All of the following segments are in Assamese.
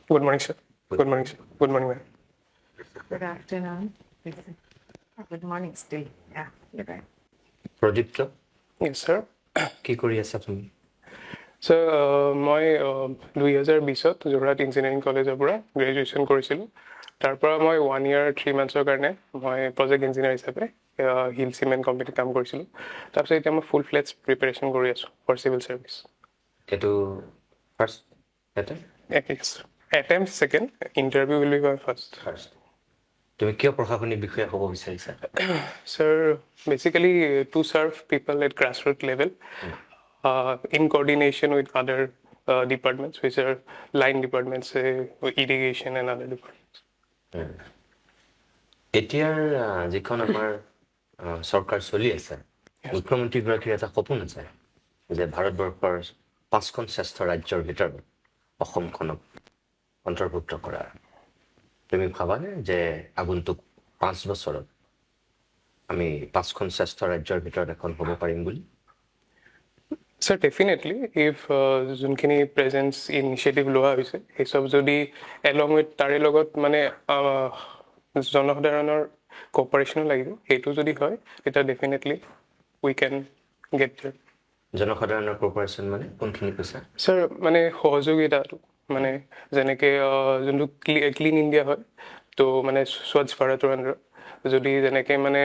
Good morning, sir. Good morning, sir. Good morning, ma'am. Good afternoon. Good morning still. Yeah, you're right. Pradipta. Yes, sir. কি কৰি আছা তুমি? ছাৰ, মই 2020ত যোৰহাট ইঞ্জিনিয়াৰিং কলেজৰ পৰা গ্ৰেজুৱেশ্যন কৰিছিলোঁ। তাৰ পৰা মই ওৱান ইয়াৰ 3 মান্থছৰ কাৰণে মই প্ৰজেক্ট ইঞ্জিনিয়াৰ হিচাপে হিল চিমেণ্ট কোম্পানীত কাম কৰিছিলোঁ। তাৰপিছত এতিয়া মই ফুল ফ্লেজ প্ৰিপেৰেশ্যন কৰি আছোঁ ফৰ চিভিল চাৰ্ভিচ। এইটো ফাৰ্ষ্ট ইয়াতে? Attempt second, interview will be my first. First. তুমি কিয় প্ৰশাসনিক বিষয়া হ'ব বিচাৰিছা? Sir, basically to serve people at grassroots level in coordination with other departments, which are line departments, say, irrigation and other departments. এতিয়াৰ যিখন আমাৰ চৰকাৰ চলি আছে, মুখ্যমন্ত্ৰীগৰাকীৰ এটা সপোন আছে যে ভাৰতবৰ্ষৰ পাঁচখন শ্ৰেষ্ঠ ৰাজ্যৰ ভিতৰত অসমখনক অন্তৰ্ভুক্ত কৰা। তুমি ভাবানে যে আগন্তুক 5 বছৰত আমি পাঁচখন শ্ৰেষ্ঠ ৰাজ্যৰ ভিতৰত এখন হ'ব পাৰিম বুলি? Sir, definitely, if যোনখিনি প্ৰেজেণ্ট ইনিচিয়েটিভ লোৱা হৈছে, সেই চব যদি এলং উইথ তাৰে লগত মানে জনসাধাৰণৰ কপাৰেশ্যনো লাগিব, সেইটো যদি হয়, তেতিয়া definitely we can get there. জনসাধাৰণৰ কপাৰেশ্যন মানে কোনখিনি কৈছা? ছাৰ, মানে সহযোগিতাটো, মানে যেনেকে যোনটো ক্লিন ইণ্ডিয়া হয়, তো মানে স্বচ্ছ ভাৰতৰ আণ্ডাৰত যদি যেনেকে মানে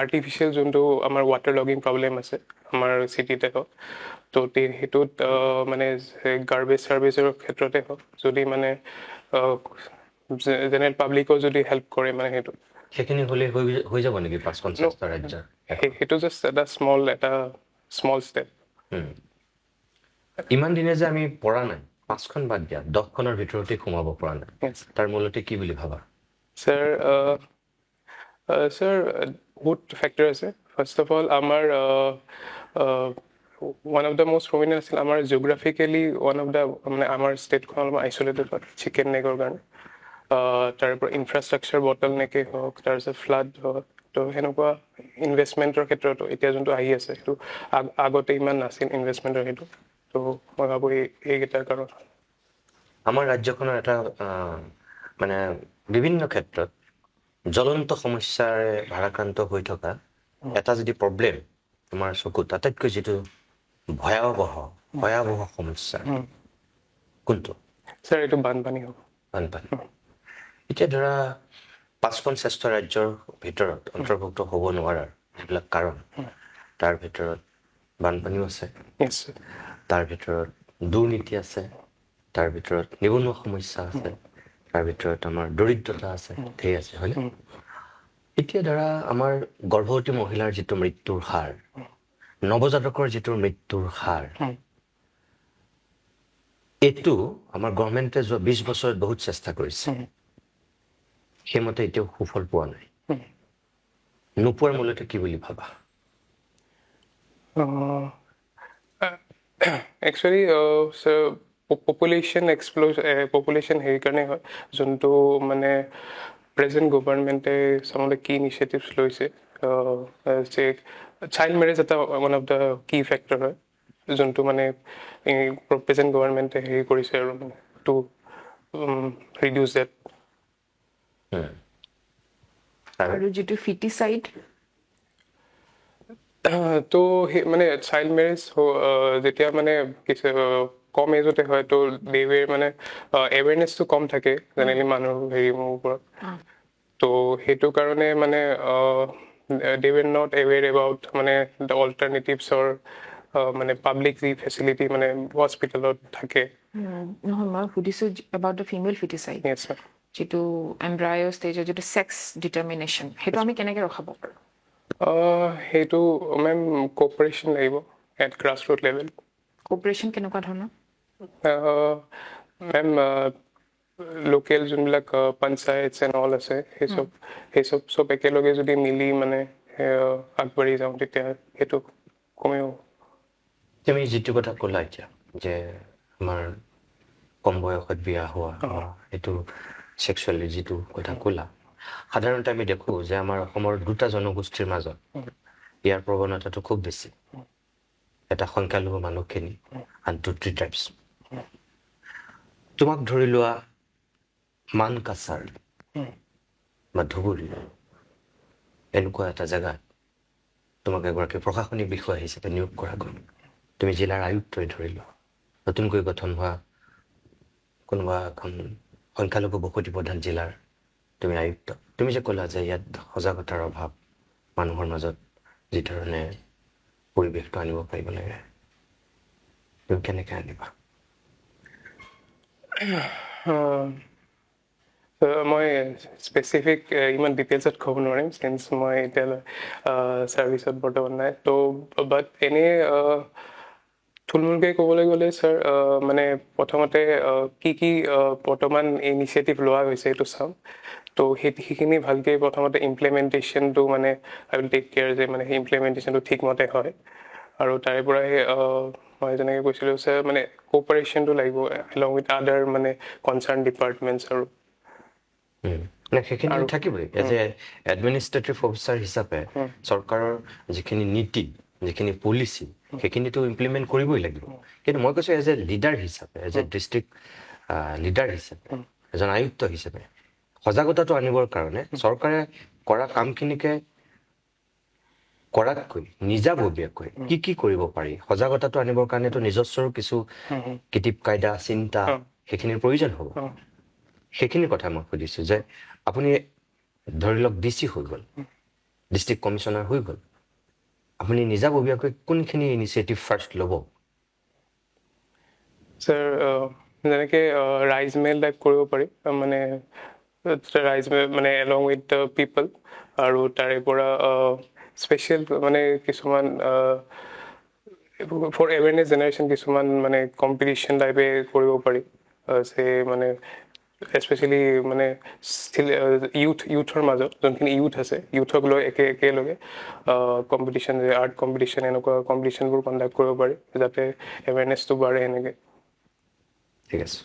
আৰ্টিফিচিয়েল যোনটো আমাৰ ৱাটাৰ লগিং প্ৰব্লেম আছে আমাৰ চিটিতে হওক, তো সেইটোত মানে গাৰ্বেজ চাৰ্ভিচৰ ক্ষেত্ৰতে হওক, যদি মানে জেনেৰেল পাব্লিকো যদি হেল্প কৰে, মানে সেইটো সেইখিনি হ'লে হৈ যাব নেকি পাঁচখন শ্ৰেষ্ঠ ৰাজ্যৰ? সেইটো জাষ্ট এটা স্মল ষ্টেপ। ইমান দিনে যে আমি পৰা নাই, পাঁচখন বাদ দিয়া, 10খনৰ ভিতৰতে সোমাব পৰা নাই, তাৰ মূলতে কি বুলি ভাবা? ছাৰ, ছাৰ, বহুত ফেক্টৰ আছে। ফাৰ্ষ্ট অফ অল, আমাৰ one of the most prominent আছিল আমাৰ জিঅ'গ্ৰাফিকেলি ওৱান অফ the মানে আমাৰ ষ্টেটখন অলপ আইচলেটেড হয় চিকেন নেকৰ কাৰণে। তাৰ পৰা ইনফ্ৰাষ্ট্ৰাকচাৰ বটল নেকেই হওক, তাৰপিছত ফ্লাড হওক, তো সেনেকুৱা ইনভেষ্টমেণ্টৰ ক্ষেত্ৰতো এতিয়া যোনটো আহি আছে, সেইটো আগতে ইমান নাছিল ইনভেষ্টমেণ্টৰ সেইটো। তো মই ভাবোঁ এইকেইটাৰ কাৰণ। আমাৰ ৰাজ্যখনৰ এটা মানে বিভিন্ন ক্ষেত্ৰত জ্বলন্ত সমস্যাৰে ভাৰাক্ৰান্ত হৈ থকা এটা যদি প্ৰব্লেম তোমাৰ চকুত আটাইতকৈ যিটো ভয়াৱহ ভয়াৱহ সমস্যা কোনটো? ছাৰ, এইটো বানপানী হ'ব। বানপানী। এতিয়া ধৰা পাঁচখন শ্ৰেষ্ঠ ৰাজ্যৰ ভিতৰত অন্তৰ্ভুক্ত হ'ব নোৱাৰাৰ যিবিলাক কাৰণ, তাৰ ভিতৰত বানপানীও আছে, তাৰ ভিতৰত দুৰ্নীতি আছে, তাৰ ভিতৰত নিবনুৱা সমস্যা আছে, তাৰ ভিতৰত আমাৰ দৰিদ্ৰতা আছে, ধেৰ আছে, হয়নে? এতিয়া ধৰা আমাৰ গৰ্ভৱতী মহিলাৰ যিটো মৃত্যুৰ হাৰ, নৱজাতকৰ যিটো মৃত্যুৰ হাৰ, এইটো আমাৰ গভৰ্ণমেণ্টে যোৱা 20 বছৰত বহুত চেষ্টা কৰিছে, সেইমতে এতিয়াও সুফল পোৱা নাই। নোপোৱাৰ মূলতে কি বুলি ভাবা? একচুৱেলি পপুলেশ্যন এক্সপ্ল'জ, পপুলেশ্যন সেইকাৰণে হয়। যোনটো মানে প্ৰেজেণ্ট গভৰ্ণমেণ্টে চামতে কি ইনিচিয়েটিভছ লৈছে, চাইল্ড মেৰেজ এটা one of the key factor হয়, যোনটো মানে প্ৰেজেণ্ট গভৰ্ণমেণ্টে হেৰি কৰিছে আৰু মানে টু ৰিডিউচ that. আৰু আৰু যিটো ফিটিচাইড? তো সেই মানে চাইল্ড মেৰেজ যেতিয়া মানে কিছু কম এজতে হয়, তো দে মানে এৱেৰনেছটো কম থাকে জেনেৰেলি মানুহৰ হেৰি ওপৰত। তো সেইটো কাৰণে মানে they were not aware about মানে the অল্টাৰনেটিভছৰ, মানে পাব্লিক যি ফেচিলিটি মানে হস্পিটেলত থাকে। নহয়, মই সুধিছোঁ about the female ফিটিচাইড। Yes, sir. যিটো এম্ব্ৰায় ষ্টেজৰ যিটো ছেক্স ডিটাৰমিনেশ্যন, সেইটো আমি কেনেকৈ ৰখাব পাৰোঁ? সেইটো মেম, কোঅপাৰেশ্যন লাগিব at grass root level. Cooperation কেনেকুৱা ধৰণৰ? মেম, লোকেল যোনবিলাক পঞ্চায়ত এণ্ড অল আছে, সেই চব চব একেলগে যদি মিলি মানে আগবাঢ়ি যাওঁ, তেতিয়া সেইটো কমেও তুমি যিটো কথা ক'লা এতিয়া যে আমাৰ কম বয়সত বিয়া হোৱা বা এইটো ছেক্সুৱেলি যিটো কথা ক'লা, সাধাৰণতে আমি দেখোঁ যে আমাৰ অসমৰ দুটা জনগোষ্ঠীৰ মাজত ইয়াৰ প্ৰৱণতাটো খুব বেছি। এটা সংখ্যালঘু মানুহখিনি, আনটো টি ট্ৰাইবছ। তোমাক ধৰি লোৱা মানকাছাৰ বা ধুবুৰী এনেকুৱা এটা জেগাত তোমাক এগৰাকী প্ৰশাসনিক বিষয়া হিচাপে নিয়োগ কৰা গ'ল, তুমি জিলাৰ আয়ুক্তই ধৰি লোৱা, নতুনকৈ গঠন হোৱা কোনোবা এখন সংখ্যালঘু বসতি প্ৰধান জিলাৰ তুমি আয়ুক্ত। তুমি যে ক'লা যে ইয়াত সজাগতাৰ অভাৱ, মানুহৰ মাজত যি ধৰণে পৰিৱেশটো আনিব পাৰিব লাগে, তুমি কেনেকৈ আনিবা? মই স্পেচিফিক ইমান ডিটেইলছত ক'ব নোৱাৰিম, চিন্স মই এতিয়ালৈ ছাৰ্ভিচত বৰ্তমান নাই। ত' বাট এনেই থুলমূলকৈ ক'বলৈ গ'লে ছাৰ, মানে প্ৰথমতে কি কি বৰ্তমান ইনিচিয়েটিভ লোৱা হৈছে সেইটো চাম। ত' সেইখিনি ভালকৈ প্ৰথমতে ইমপ্লিমেণ্টেশ্যনটো মানে আই will tech care যে মানে সেই ইমপ্লিমেণ্টেশ্যনটো ঠিকমতে হয়। আৰু তাৰে পৰাই মই যেনেকৈ কৈছিলোঁ ছাৰ, মানে কোঅপাৰেশ্যনটো লাগিব এলং উইথ আদাৰ মানে কনচাৰ্ণ ডিপাৰ্টমেণ্টছ আৰু সেইখিনি থাকিবই। এজ এ এডমিনিষ্ট্ৰেটিভ অফিচাৰ হিচাপে চৰকাৰৰ যিখিনি নীতি, যিখিনি পলিচি, সেইখিনিতো ইমপ্লিমেণ্ট কৰিবই লাগিব। কিন্তু মই কৈছোঁ এজ এ লিডাৰ হিচাপে, এজ এ ডিষ্ট্ৰিক্ট লিডাৰ হিচাপে, এজন আয়ুক্ত হিচাপে সজাগতাটো আনিবৰ কাৰণে চৰকাৰে কৰা কামখিনিকে কৰাতকৈ নিজাববীয়াকৈ কি কি কৰিব পাৰি, সজাগতাটো আনিবৰ কাৰণেতো নিজস্বৰো কিছু কিটিপ কায়দা চিন্তা সেইখিনিৰ প্ৰয়োজন হ'ব। সেইখিনিৰ কথা মই সুধিছোঁ যে আপুনি ধৰি লওক ডি চি হৈ গ'ল, ডিষ্ট্ৰিক্ট কমিশ্যনাৰ হৈ গ'ল, আপুনি নিজাববীয়াকৈ কোনখিনি ইনিচিয়েটিভ ফাৰ্ষ্ট ল'ব? ছাৰ, যেনেকৈ ৰাইজ মেল টাইপ কৰিব পাৰি, মানে ৰাইজ মানে এলং উইথ the পিপল, আৰু তাৰে পৰা স্পেচিয়েল মানে কিছুমান ফৰ এৱেৰনেছ জেনেৰেশ্যন কিছুমান মানে কম্পিটিশ্যন টাইপে কৰিব পাৰি। যে মানে এস্পেচিয়েলি মানে ইউথৰ মাজত যোনখিনি ইউথ আছে, ইউথক লৈ একেলগে কম্পিটিশ্যন, আৰ্ট কম্পিটিশ্যন, এনেকুৱা কম্পিটিশ্যনবোৰ কণ্ডাক্ট কৰিব পাৰি, যাতে এৱেৰনেছটো বাঢ়ে সেনেকৈ। ঠিক আছে।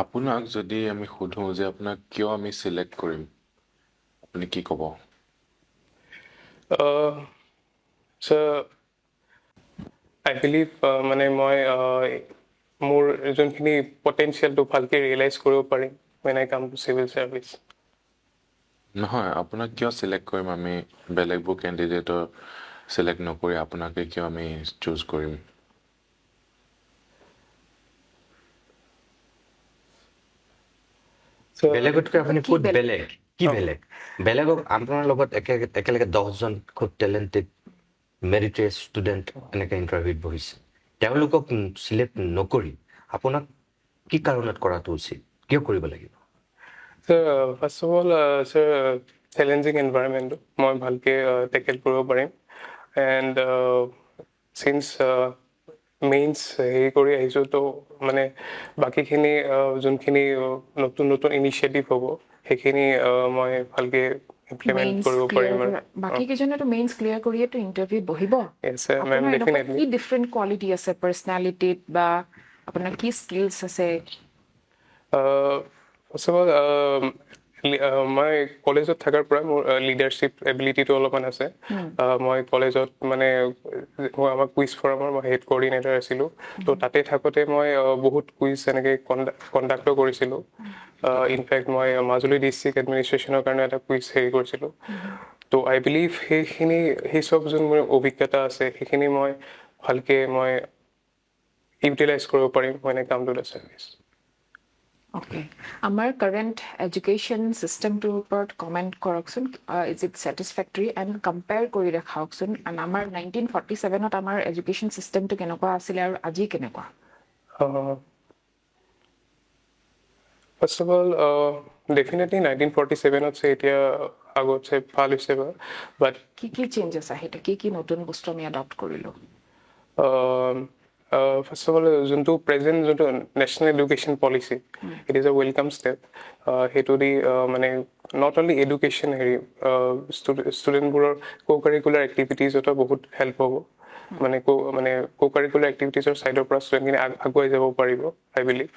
আপোনাক যদি আমি সোধোঁ যে আপোনাক কিয় আমি চিলেক্ট কৰিম, আপুনি কি ক'ব? চ' আই বিলিভ মানে মই মোৰ যোনখিনি পটেঞ্চিয়েলটো ভালকৈ ৰিয়েলাইজ কৰিব পাৰিম when I come to civil service। নহয়, আপোনাক কিয় চিলেক্ট কৰিম আমি, বেলেগবোৰ কেণ্ডিডেটৰ চিলেক্ট নকৰি আপোনাকে কিয় আমি চুজ কৰিম? বেলেগতকৈ আপুনি ক'ত বেলেগ, কি বেলেগ? বেলেগক আপোনাৰ লগত একেলগে 10জন খুব টেলেণ্টেড মেৰিটেৰিয়াছ ষ্টুডেণ্ট এনেকৈ ইণ্টাৰভিউত বহিছে, তেওঁলোকক চিলেক্ট নকৰি আপোনাক কি কাৰণত কৰাটো উচিত, কিয় কৰিব লাগিব? Sir, first of all sir, challenging এনভাইৰমেণ্টটো মই ভালকৈ টেকেল কৰিব পাৰিম। এণ্ড চিন্স মেইনছ হেৰি কৰি আহিছোঁ, ত' মানে বাকীখিনি যোনখিনি নতুন নতুন ইনিচিয়েটিভ হ'ব সেইখিনি মই ভালকৈ ইমপ্লিমেণ্ট কৰিব পাৰিম। আৰু বাকী কেইজনেতো মেইনছ ক্লিয়াৰ কৰিয়েতো ইণ্টাৰভিউত বহিব। কি ডিফাৰেণ্ট কোৱালিটি আছে পাৰ্চনেলিটিত বা আপোনাৰ কি স্কিলছ আছে? ফাৰ্ষ্ট অফ অল, মই কলেজত থকাৰ পৰা মোৰ লিডাৰশ্বিপ এবিলিটিটো অলপমান আছে। মই কলেজত মানে মই আমাৰ কুইজ ফৰামৰ মই হেড কৰ্ডিনেটৰ আছিলোঁ, ত' তাতে থাকোঁতে মই বহুত কুইজ এনেকৈ কণ্ডাক্টো কৰিছিলোঁ। ইনফেক্ট মই মাজুলী ডিষ্ট্ৰিক্ট এডমিনিষ্ট্ৰেশ্যনৰ কাৰণে এটা কুইজ হেৰি কৰিছিলোঁ। ত' আই বিলিভ সেইখিনি, সেই চব যোন মোৰ অভিজ্ঞতা আছে সেইখিনি মই ভালকৈ মই ইউটিলাইজ কৰিব পাৰিম when I come to the service। Okay, আমাৰ কাৰেণ্ট এডুকেশ্যন চিষ্টেমটোৰ ওপৰত কমেণ্ট কৰকচোন। Is it satisfactory and compare কৰি দেখাওকচোন। এণ্ড আমাৰ 1947ত আমাৰ এডুকেশ্যন চিষ্টেমটো কেনেকুৱা আছিলে আৰু আজি কেনেকুৱা? ফাৰ্ষ্ট অফ অল, ডেফিনেটলি 1947তছে এতিয়া আগতছে ভাল হৈছে বাৰু, বাট কি কি চেঞ্জেছ আহিলে, কি কি নতুন বস্তু আমি এডপ্ট কৰিলোঁ? ফাৰ্ষ্ট অফ অল, যোনটো প্ৰেজেণ্ট যোনটো National Education Policy, it is a welcome step। সেইটো দি মানে not only education, হেৰি ষ্টুডেণ্টবোৰৰ কো কাৰিকুলাৰ এক্টিভিটিজতো বহুত হেল্প হ'ব। মানে কো কাৰিকুলাৰ এক্টিভিটিজৰ ছাইডৰ পৰা ষ্টুডেণ্টখিনি আগুৱাই যাব পাৰিব, আই বিলিভ।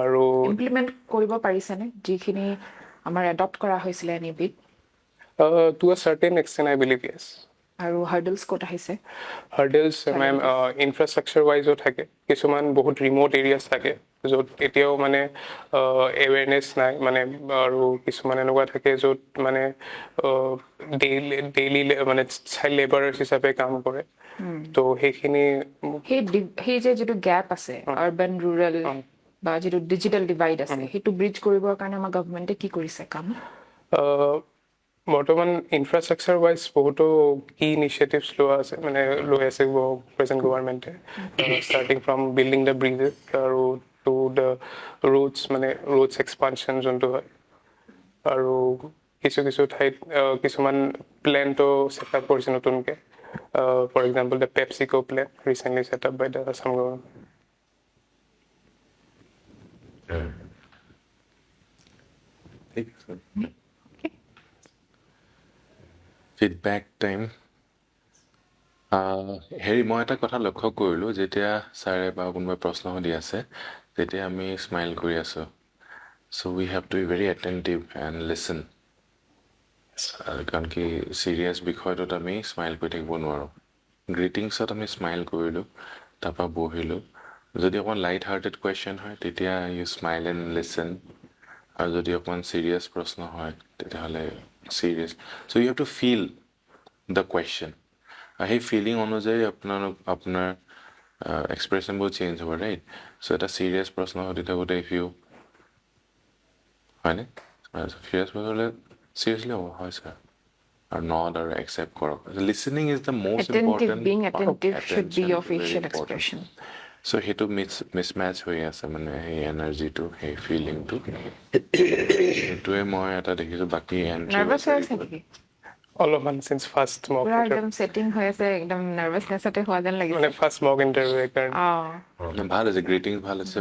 আৰু ইমপ্লিমেণ্ট কৰিব পাৰিছেনে যিখিনি আমাৰ এডপ্ট কৰা হৈছিলে এন ই পিত? To a certain extent, I believe, yes। আৰু হাৰ্ডলছ ক'ত আহিছে? হাৰ্ডেলছ মেম, ইনফ্ৰাষ্ট্ৰাকচাৰ ৱাইজো থাকে। কিছুমান বহুত ৰিম'ট এৰিয়াছ থাকে য'ত এতিয়াও মানে এৱেৰনেছ নাই মানে, আৰু কিছুমান এনেকুৱা থাকে য'ত মানে ডেইলি ডেইলি মানে চাইল্ড লেবাৰাৰ্ছ হিচাপে কাম কৰে। ত' সেইখিনি সেই যে যিটো গেপ আছে আৰ্বান ৰুৰেল বা যিটো ডিজিটেল ডিভাইড আছে, সেইটো ব্ৰিজ কৰিবৰ কাৰণে আমাৰ গভমেণ্টে কি কৰিছে কাম? বৰ্তমান ইনফ্ৰাষ্ট্ৰাকচাৰ ৱাইজ বহুতো কি ইনিচিয়েটিভছ লোৱা আছে, মানে লৈ আছে প্ৰেজেণ্ট গভৰ্ণমেণ্টে, starting from building the bridges আৰু টু the roads, মানে ৰোডছ এক্সপানশ্যন যোনটো হয়, আৰু কিছু কিছু ঠাইত কিছুমান প্লেণ্টো ছেট আপ কৰিছে নতুনকৈ, for example, the PepsiCo plant recently set up by the Assam government. ঠিক আছে, ফিডবেক টাইম। হেৰি, মই এটা কথা লক্ষ্য কৰিলোঁ, যেতিয়া ছাৰে বা কোনোবাই প্ৰশ্ন সুধি আছে, তেতিয়া আমি স্মাইল কৰি আছোঁ। So we have to be very attentive and listen, কাৰণ কি চিৰিয়াছ বিষয়টোত আমি স্মাইল কৰি থাকিব নোৱাৰোঁ। গ্ৰিটিংছত আমি স্মাইল কৰিলোঁ, তাৰপৰা বহিলোঁ। যদি অকণমান লাইট হাৰ্টেড কুৱেশ্যন হয়, তেতিয়া you smile and listen, আৰু যদি অকণমান চিৰিয়াছ প্ৰশ্ন হয়, তেতিয়াহ'লে serious. So you have to feel the question আৰু সেই ফিলিং অনুযায়ী আপোনালোক আপোনাৰ এক্সপ্ৰেশ্যনবোৰ চেঞ্জ হ'ব, ৰাইট? চ' এটা চিৰিয়াছ প্ৰশ্ন সুধি থাকোঁতে if U, হয়নে, চিৰিয়াছ প্ৰশ্ন হ'লে চিৰিয়াছলি হ'ব, "হয় ছাৰ", আৰু নড আৰু একচেপ্ট কৰক। Listening is the most Attentive, important. Being attentive should be your facial expression. চ' সেইটো মিছমেচ হৈ আছে, মানে সেই এনাৰ্জিটো, সেই ফিলিংটো, সেইটোৱে মই এটা দেখিছোঁ। বাকী এণ্ট্ৰি নাৰ্ভাছ হৈ আছে নেকি? অলপমান, চিন্স ফাৰ্ষ্ট মক পুৰা একদম ছেটিং হৈ আছে, একদম নাৰ্ভাছনেছতে হোৱা যেন লাগিছে। মানে ফাৰ্ষ্ট মক ইণ্টাৰভিউ, সেইকাৰণে। ভাল হৈছে, গ্ৰিটিংছ ভাল হৈছে,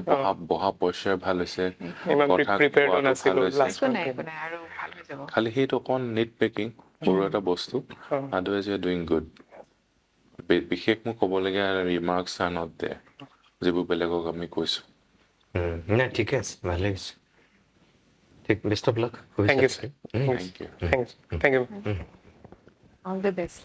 বহা পশ্চাৰ ভাল হৈছে। ইমান কথা প্ৰিপেয়াৰ্ড কোৱাটো ভাল নাছিলোঁ হৈছে। লাষ্ট। একো নাই, একো নাই, আৰু ভাল হৈ যাব। খালি সেইটো অকণ নিট পেকিং সৰু এটা বস্তু, otherwise you are doing good. বিশেষ মোক ক'বলগীয়া ৰিমাৰ্কছ আৰ not there, যিবোৰ বেলেগক আমি কৈছোঁ। নাই, ঠিকে আছে, ভালেই হৈছে। ঠিক, best of luck. Thank you, sir. Thank you. Thank you, thank you. All the best.